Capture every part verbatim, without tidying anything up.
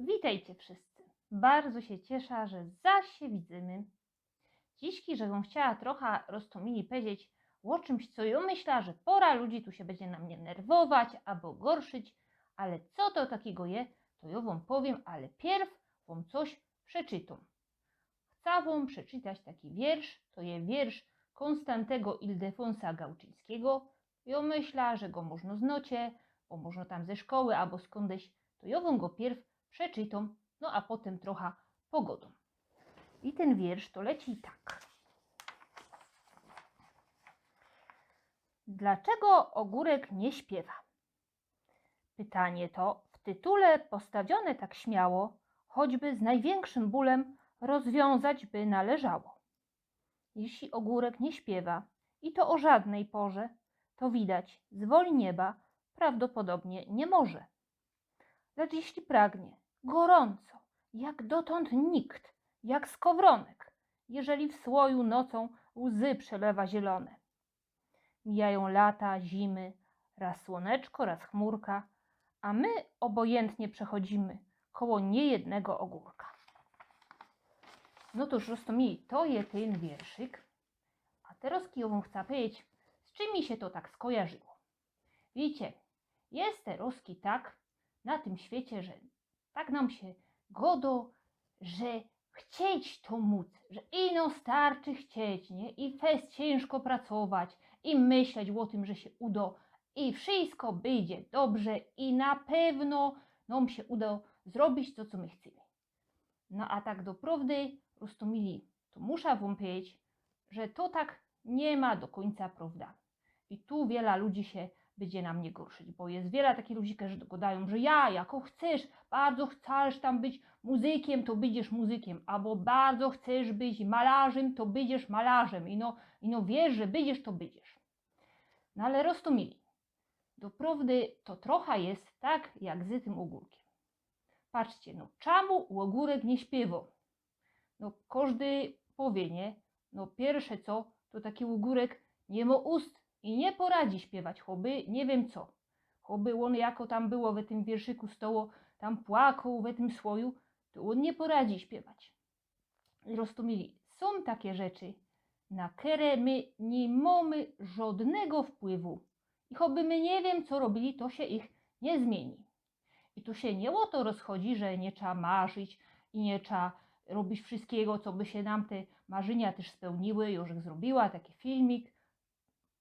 Witejcie wszyscy. Bardzo sie ciesza, że zaś sie widzymy. Dzisiki, żebym chciała trocha roztōmili powiedzieć ô czymś, co jŏ myśla, że pora ludzi tu sie bydzie na mie nerwować abo gorszyć, ale co to takigo je, to jŏ wōm powiym, ale piyrw wōm coś przeczytōm. Chca wōm przeczytać taki wiyrsz, to je wiyrsz Kōnstantego Ildefonsa Gałczyńskigo. Jŏ myśla, że go możno znocie, bo możno tam ze szkoły abo skōndyś, to jŏ wōm go piyrw przeczytōm, no a potym trocha pogodōm. I tyn wiyrsz to leci tak. Dlaczego ôgōrek nie śpiewa? Pytanie to w tytule postawiōne tak śmiało, choćby z nojwiynkszym bōlym, rozwiōnzać by należało. Jeśli ôgōrek nie śpiewa, i to ô żadnyj porze, to widać, z woli nieba prawdopodobnie nie może. Lecz jeśli pragnie, gorōnco, jak dotōnd nikt, jak skowrōnek, jeżeli w słoju nocōm łzy przelewa zielōne. Mijajōm lata, zimy, rŏz słōneczko, rŏz chmurka, a my ôbojyntnie przechodzimy koło niejednego ôgōrka. No to już roztōmili, to je tyn wierszyk. A terŏzki jŏ wōm chca powiedzieć, z czym mi sie to tak skojarzyło. Wiycie, je terŏzki tak na tym świecie, że tak nōm sie godo, że chcieć to mōc, że ino starczy chcieć, nie? I fest ciynżko pracować, i myśleć ô tym, że sie udo, i wszysko bydzie dobrze, i na pewno nōm sie udo zrobić to, co my chcymy. No a tak doprŏwdy, roztōmili, to musza wōm powiedzieć, że to tak niy ma do kōńca prŏwda. I tu wiela ludzi sie bydzie na mie gorszyć, bo je wiela takich ludzi, kerzy godajōm, że ja, jako chcesz, bardzo chcesz tam być muzykiym, to bydziesz muzykiym, abo bardzo chcesz być malarzym, to bydziesz malarzym. I no, i no wierz, że bydziesz, to bydziesz. No ale roztōmili, doprŏwdy to trocha je tak, jak z tym ôgōrkiym. Patrzcie, no, czamu ôgōrek niy śpiywŏ? No, kożdy powie, nie? No, piyrsze co, to taki ôgōrek niy mo ust i niy poradzi śpiewać, choby niy wiym co. Choby ôn, jako tam było we tym wierszyku stoło, tam płakoł we tym słoju, to ôn niy poradzi śpiewać. I roztōmili, sōm takie rzeczy, na kere my niy mōmy żŏdnego wpływu. I choby my niy wiym co robili, to sie ich niy zmiyni. I tu sie niy ô to rozchodzi, że niy trzeba marzić i niy trzeba robić wszyskigo, co by sie nōm te marzynia tyż spełniły. Już zrobiła taki filmik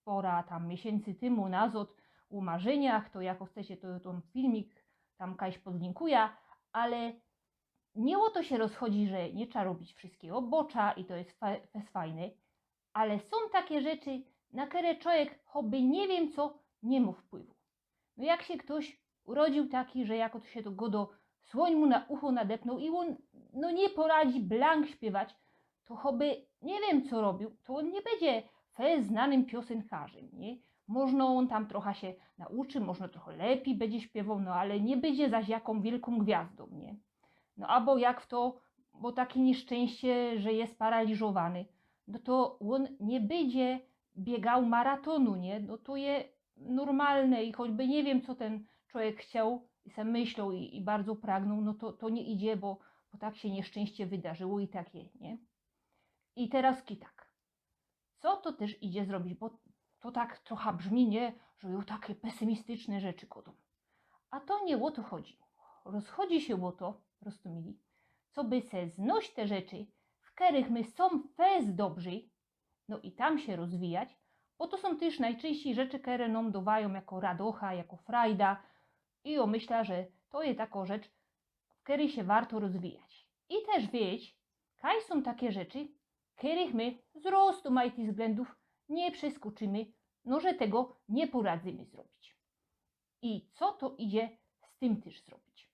pora tam miesiyncy tymu nazŏd ô marzyniach, to jako chcecie, to tyn filmik tam kajś podlinkuja, ale niy ô to sie rozchodzi, że niy trzeba robić wszyskigo, bo trzeba i to je fa-, fest fajne, ale sōm takie rzeczy, na kere człowiek choby niy wiym co niy mŏ wpływu. No jak sie ftoś urodził taki, że jako to sie to godo, słōń mu na ucho nadepnōł i ôn, no, niy poradzi blank śpiewać, to choby niy wiym co robił, to ôn niy bydzie fest znanym piosynkarzym, nie? Możno ôn tam trocha sie nauczy, możno trocha lepij bydzie śpiewoł, no ale niy bydzie zaś jaką wielkōm gwiazdą, nie? No abo jak fto, bo takie nieszczyńście, że je sparaliżowany, no to ôn niy bydzie biygał maratōnu, nie? No to je normalne i choćby niy wiym, co tyn człowiek chcioł i se myśloł i, i bardzo pragnōł, no to, to niy idzie, bo, bo tak sie nieszczyńście wydarzyło i tak je, nie? I terŏzki tak. Co to tyż idzie zrobić, bo to tak trocha brzmi, nie, że jŏ takie pesymistyczne rzeczy godōm. A to niy ô to chodzi. Rozchodzi sie ô to, roztōmili, coby se znŏś te rzeczy, w kerych my sōm fest dobrzy, no i tam sie rozwijać, bo to sōm tyż nojczyńścij rzeczy, kere nōm dowajōm jako radocha, jako frajda. I jŏ myśla, że to je takŏ rzecz, w kerej sie warto rozwijać. I tyż wiedzieć, kaj sōm takie rzeczy, kerych my z roztōmajtych wzglyndōw niy przeskoczymy, no że tego niy poradzymy zrobić. I co to idzie z tym tyż zrobić?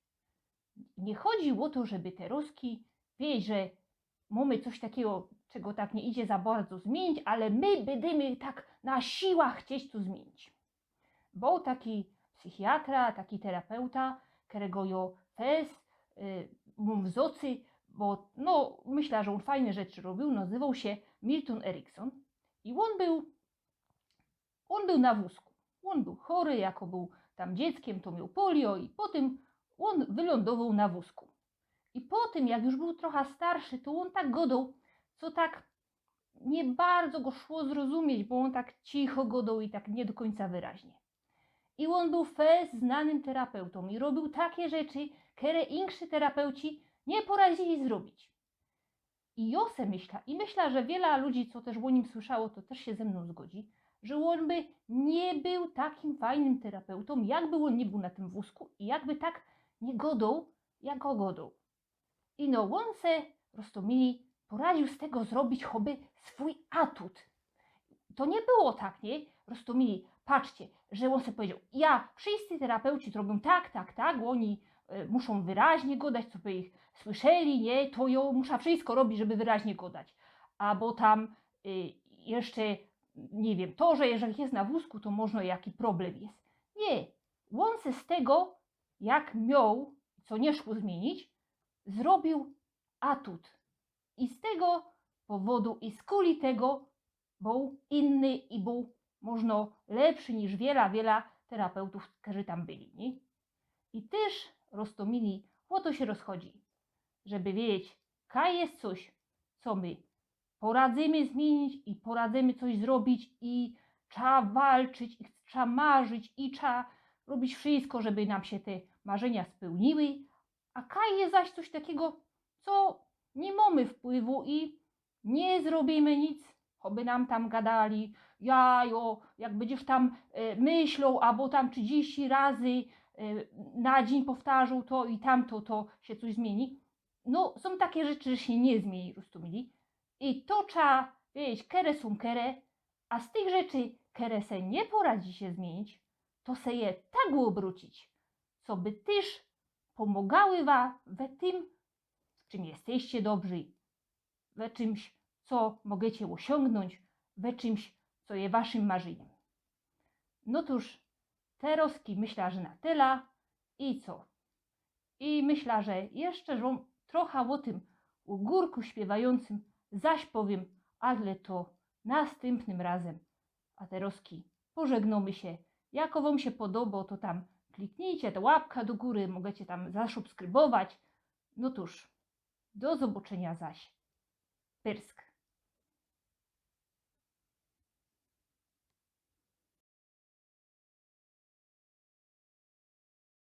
Niy chodzi ô to, żeby terŏzki wiedzieć, że mōmy coś takigo, czego tak niy idzie za bardzo zmiynić, ale my bydymy tak na siła chcieć to zmiynić. Bōł taki psychiatra, taki terapeuta, kerego jŏ fest, y, mōm w zŏcy, bo, no, myśla, że ôn fajne rzeczy robiōł, nazywoł sie Milton Erickson i ôn bōł, ôn bōł na wōzku. Ôn bōł chory, jako bōł tam dzieckiym, to mioł polio i potym ôn wylōndowoł na wōzku. I potym, jak już bōł trocha starszy, to ôn tak godoł, co tak niy bardzo go szło zrozumieć, bo ôn tak cicho godoł i tak niy do kōńca wyraźnie. I ôn bōł fest znanym terapeutōm i robiył take rzeczy, kere inksi terapeuci niy poradziyli zrobić. I jo se myśla, i myśla, że wiela ludzi, co tyż ô nim słyszało, to tyż sie ze mnōm zgodzi, że ôn by niy bōł takim fajnym terapeutōm, jakby ôn niy bōł na tym wōzku i jakby tak niy godoł, jak godoł. I no, ôn se, roztōmili, poradził z tego zrobić choby swōj atut. To niy było tak, niy? Roztōmili, patrzcie, że ôn se powiedzioł: „Ja, wszyscy terapeuci to robiył tak, tak, tak, ôni e, muszōm wyraźnie godać, co by ich słyszeli, niy? To jo musza wszystko robić, żeby wyraźnie godać.” Abo tam y, jeszcze, niy wiym, to, że jeżli je na wōzku, to możno jaki problym je. Niy. Ôn se z tego, jak mioł, co niy szło zmiynić, zrobił atut. I z tego powodu, i skuli tego bōł inny i bōł możno lepszy niż wiela, wiela terapeutōw, kerzy tam byli, niy? I tyż, roztōmili, ô to sie rozchodzi, żeby wiedzieć, kaj je coś, co my poradzymy zmiynić i poradzymy coś zrobić i trzeba walczyć, i trzeba marzyć, i trzeba robić wszystko, żeby nam sie te marzynia spełniły. A kaj je zaś coś takigo, co niy mōmy wpływu i niy zrobiymy nic, choby nam tam godali: „Ja, jo, jak bydziesz tam e, myśloł, abo tam trzidziści razy e, na dziyń powtarzoł to i tamto, to sie coś zmiyni.” No, sōm take rzeczy, że sie niy zmiyni, roztōmili. I to trzeba wiedzieć, kere sōm kere, a z tych rzeczy, kere se niy poradzi sie zmiynić, to se je tak ôbrōcić, co by tyż pōmogały wa we tym, w czym jeżeście dobrzy, we czymś, co możycie ôsiōngnōńć, we czymś, co je waszym marzyniym. No tōż, terozki myśla, że na tela. I co? I myśla, że jeszcze wōm trocha ô tym ôgōrku śpiywajōncym zaś powiym, ale to nastympnym razym. A terozki pożegnōmy sie. Jak wōm sie podobo, to tam kliknijcie ta łapka do gōry, możycie tam zasubskrybować. No tōż, do zobaczynia zaś. Pyrsk.